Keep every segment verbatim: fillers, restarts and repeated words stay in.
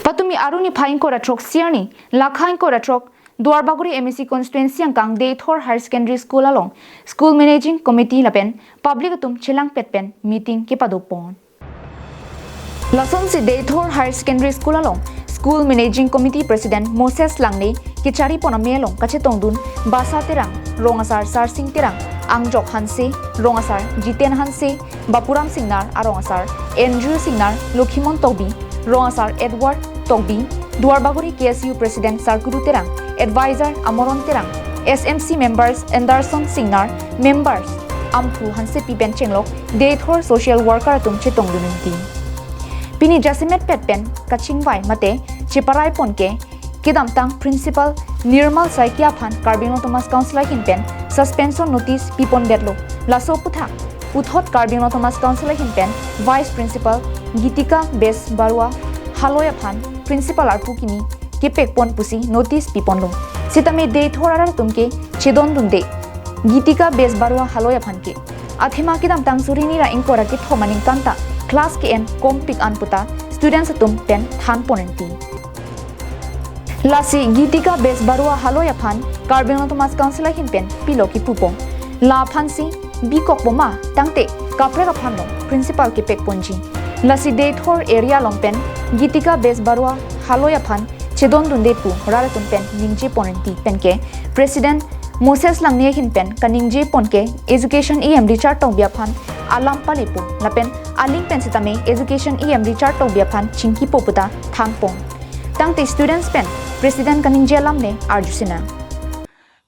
Patumi arni phai ingkoi ra throk sirni, lakha ingkoi ra throk, Duarbagori M A C constituency angkang Deithor Higher Secondary School along School Managing Committee lapen public atum chelangpet pen meeting kepadopon. Lasonsi Deithor Higher Secondary School along School Managing Committee President Moses Langne kechari pon amei along kachetongdun Basa Terang, Rong Asar Sarsing Terang, Angjok Hanse, Rong Asar Jiten Hanse, Bapuram Singnar, Arong Asar Andrew Singnar, Lokhimon Tokbi, Rong Asar Edward Tokbi, Duarbagori K S U President Sarkudu Terang, Advisor Amoron Terang, S M C members Anderson Singnar, members Amphu Hansepi pen chenglok Deithor social worker atum chetongdun inti. Pini jasemet pet pen kachingvai mate cheparai pon ke kedamtang Principal Nirmal Saikia aphan Karbi Anglong Autonomous Council ahin pen suspension notice pipon detlo. Laso aphuthak puthot Karbi Anglong Autonomous Council ahin pen Vice Principal Gitika Bes Barua Haloi aphan Principal arpu kimi kepekpon pusi notice piponlo. Sitame Deithor arat atum ke chedondunde Gitika Bes Barua Haloi aphan ke. Athema kedamtang suri hini ra ingkoi ra kethom aningkan ta class ke-en kompik an puta students atum pen thanpon inti. Lasi Gitika Bes Barua Haloi aphan Karbi Anglong Autonomous Council ahin pen pilo kipupo. La aphansi bikokpo ma tangte kaprek aphan lo Principal kepekponji. Lasi Deithor area along pen Gitika Bes Barua Haloi aphan chedondunde pu rat atum pen ningjepon inti pen ke President Moses Langne ahin pen kaningjepon ke Education E M Richard Tokbi aphan alam palepo lapen aling pen sitame Education E M Richard Tokbi aphan chingkipo puta thanpon. Tangte students pen President kaningje alam le arjusinang.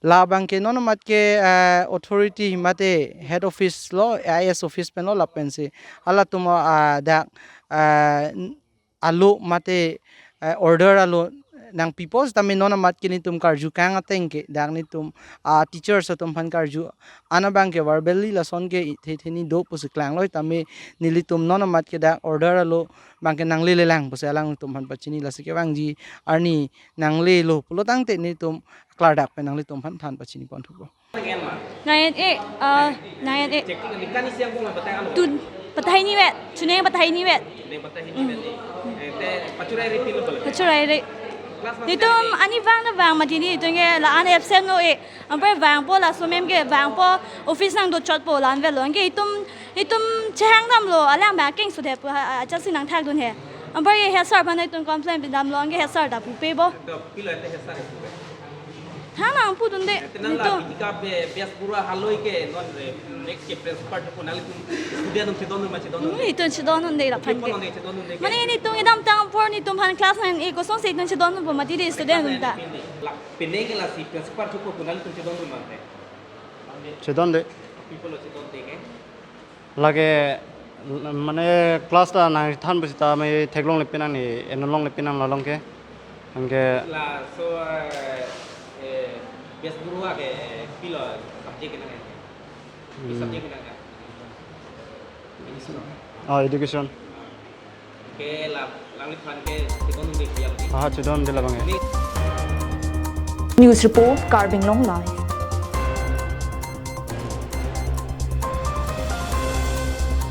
Labang ke non amat ke, eh, authority mate head office lo, I A S office pen lo lapensi halatum, ah, dak, ah, n-, alo mate, eh, order alo nangpipo sitame non amat ke netum karju kang ateng ke dak netum, ah, teachers atum aphan karju an abang ke verbally lason ke ithe theni do pusi klanglo sitame nelitum non amat ke dak order alo abang ke nanglelelang pusi alangtum aphan pachini, lasi kevangji arni nanglelo pulo tangte netum klardak pen nanglitum aphan than pachini pon thupo. Nine A, uh, nine A. Tun, pathai ni vet, chuneng pathai ni vet. Pachurai re. Netum ani vang na vang mati ni, netum ke la-an absent lo e. Anpar vangpo, laso mem ke vangpo, office nangdochotpo, la-an vetlo. Anke itum, itum chehangdamlo, alang bang keng sude pu ha, ha, chasi nangthakdun he. Anpar ke head sir aphan itum complain pindamlo, anke head sir ta pupe bo. Pilo ante head sir pupe. Thanang pudunde, Tenang la, netum. Gitika Be-, Bes Barua Haloi ke non re, next ke principal thupo, nanglitum student atum chedondun ma chedondunde? Hmm, itum chedondunde la aphan ke. Chedondunde, chedondunde ke. Mane netum kedamtang apor netum aphan class nine A kosonsi itum chedondunpo mati de student atum ta. Pine ke lasi principal thupo pu nanglitum chedondun ma te? Chedonde. Pipolo chedonde ke? Lake, mane class ta nangthan pusitame theklongle pinang ni, enlongle pinang la along ke. Anke laso, eh, eh, Bes Barua ke pilo subject nang ke? Pi Hmm. subject nang ke? Oh, education. Ke la, langliphan ke chedondunde biang di. Aha, chedonde labang e. News report, Karbi Anglong Live.